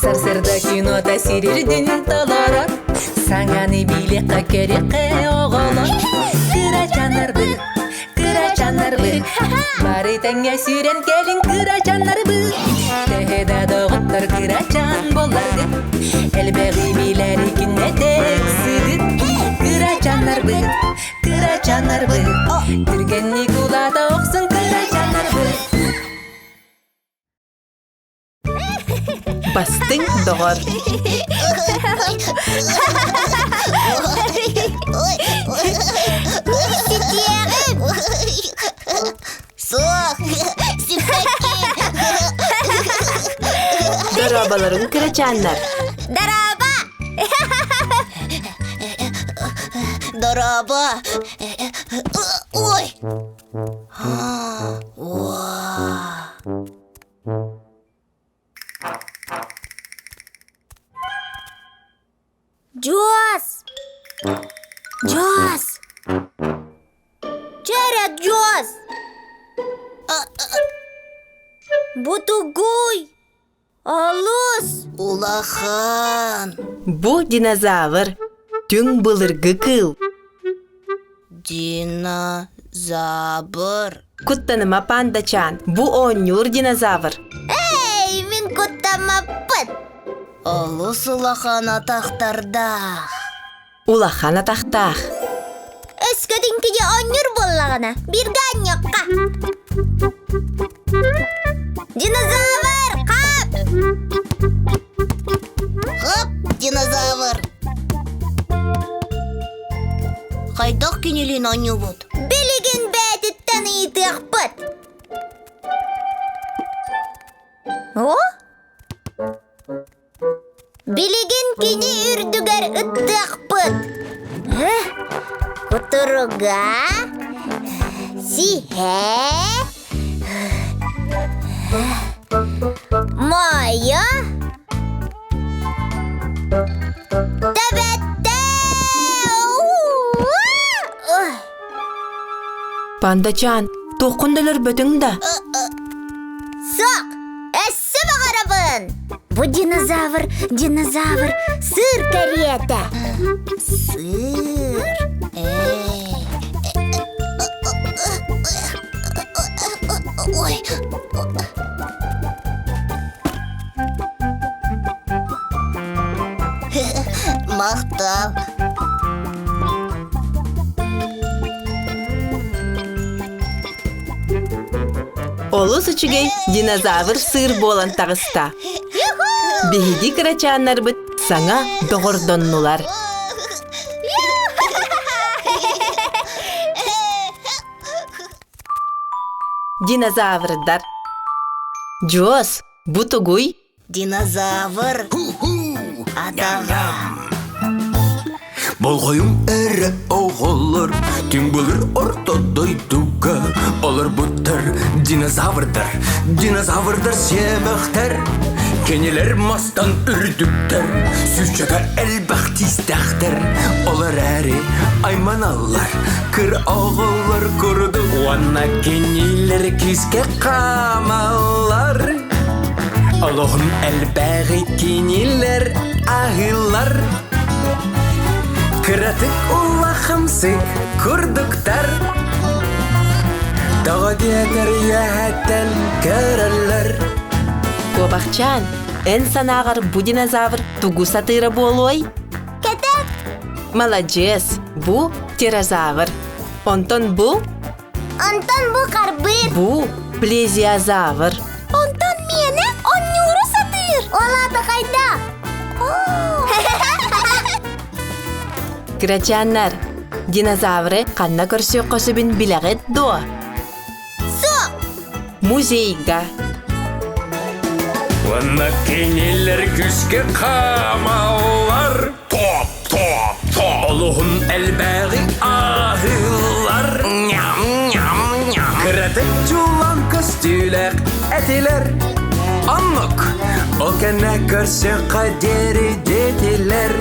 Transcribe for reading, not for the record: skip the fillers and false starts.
Сарсыарда кинота сирирдин толорор, Саҥаны билиэххэ кэриэххэ оҕолор. Кырачаннарбыт, кырачаннарбыт, Бары тэҥҥэ сүүрэн кэлиҥ кырачаннарбыт. Төһө да доҕоттор кырачан буолларгыт, Элбэҕи билэр иккиннэтик сыгыт. Кырачаннарбыт, кырачаннарбыт, Түргэнник улаата охсун кырачаннарбыт. Бастыҥ доҕор. Ситиэҕим! Суох, сиппэккин. Дорооболорун кырачааннар. Дорообо! Дорообо. Ой! Дьуос! Дьуос! Чэрэ, Дьуос! Бу тугуй? Олус! Улахан! Бу динозавр түҥ былыргы кыыл. Динозавр. Куттаныма пандачаан, бу оонньуур динозавр. Эй, мин куттаммаппын! Олус улахан атахтардаах. Улахан атахтаах. Өскөтүн кини оонньуур буоллаҕына, бииргэ оонньуохха. Динозавр, хап! Хап, динозавр! Хайдах кинилиин оонньуубут? Билигин бэйэтиттэн ыйытыахпыт. О? Билигин кини үрдүгэр ыттыахпыт. Кутуруга, сиһэ, моя, төбөттө. Пандачаан, туоххун да өлөрбөтүҥ да? Суох, өссө баҕарабын. Бу динозавр, динозавр, сыр кэриэтэ. Сыр. Ой. Махтал. Олус үчүгэй динозавр сыыр буолан таҕыста. Биһиги кырачааннарбыт саҥа доҕордоннулар. Динозаврдар. Дьуос, бу тугуй? Динозавр. Атаҕа. Болҕойуҥ эрэ оҕолор, түҥ былыр орто дойдуга олорбуттар динозаврдар, динозаврдар сиэмэхтэр. Кинилэр мастан үрдүктэр, сүүсчэкэ элбэх тиистэхтэр. Ол эрээри айманаллар, кыра оҕолор курдук уонна кинилэр күүскэ хаамаллар. Олоҕун элбэҕи кинилэр аһыыллар. Кыратык улахамсык курдуктар. Тоҕо диэтэр үөһэттэн көрөллөр. Куобахчаан, эн санааҕар бу динозавр тугу сатыыра буолуой? Кэтэх! Маладьыас, бу тирозавр. Онтон бу? Онтон бу харбыыр. Бу плезиозавр. Онтон миэнэ онньууру сатыыр. Ол аата хайдах? Кырачааннар, динозавры ханна көрсүөххэ сөбүн билэҕит дуо? Суох! Музейга. Уонна кинилэр күүскэ хаамаллар. Топ, топ, топ. Олуһун элбэҕи аһыыллар. Ням, ням, ням. Кыратык чулан көстүүлээх этилэр. Оннук. Ол кэннэ көрсөххө диэри диэтилэр.